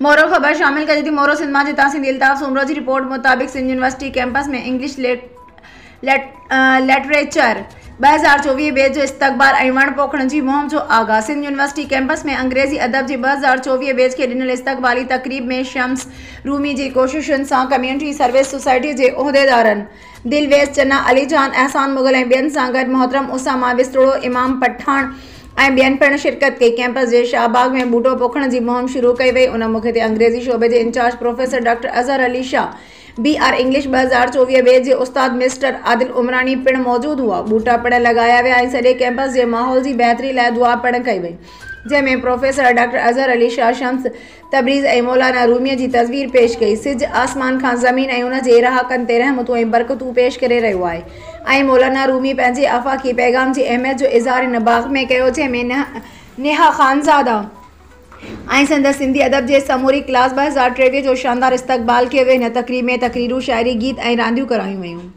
مورو، خبر شامل ڪجي ٿي مورو سنڌ مان جتان سنڌي الطاف سومرو جي رپورٽ مطابق Sindh university campus ۾ English literature 2024 batch جو استقبال ۽ وڻ پوکڻ جي مهم جو آغاز سنڌ يونيورسٽي ڪيمپس ۾ انگريزي ادب جي 2024 بيچ کي ڏنل استقبالي تقريب ۾ شمس رومي جي ڪوششن سان ڪميونٽي سروس سوسائٽي جي عهديدارن دلويس چنا، علي جان، احسان مغل ۽ ٻين سان گڏ محترم اسامه وسطڙو، امام پٺاڻ ۽ ٻين پڻ شرڪت ڪئي. ڪيمپس جي شاهه باغ ۾ ٻوٽو پوکڻ جي مهم شروع ڪئي وئي. ان موقعي تي انگريزي شعبي جي incharge professor doctor Azhar Ali Shah, B R English 2024 batch جي استاد مسٽر عادل عمراڻي پڻ موجود هئا. ٻوٽا پڻ لڳايا ويا ۽ سڄي ڪيمپس جي ماحول جي بهتري لاء دعا پڻ ڪئي وئي. جنهن ۾ پروفيسر ڊاڪٽر اظهر علي شاهه شمس تبريز ۽ مولانا روميء جي تصوير پيش ڪئي. سج آسمان کان زمين ۽ ان جي رهاڪن تي رحمتون ۽ برڪتون پيش ڪري رهيو آهي ۽ مولانا رومي پنهنجي آفاقي پيغام جي اهميت جو اظهار هن باغ ۾ ڪيو جنهن ۾ نيها خانزاده ۽ سندس سنڌي ادب جي سموري ڪلاس 2023 جو شاندار استقبال ڪيو ويو. هن تقريب ۾ تقريرون، شاعري، گيت ۽ رانديون ڪرايون ويون.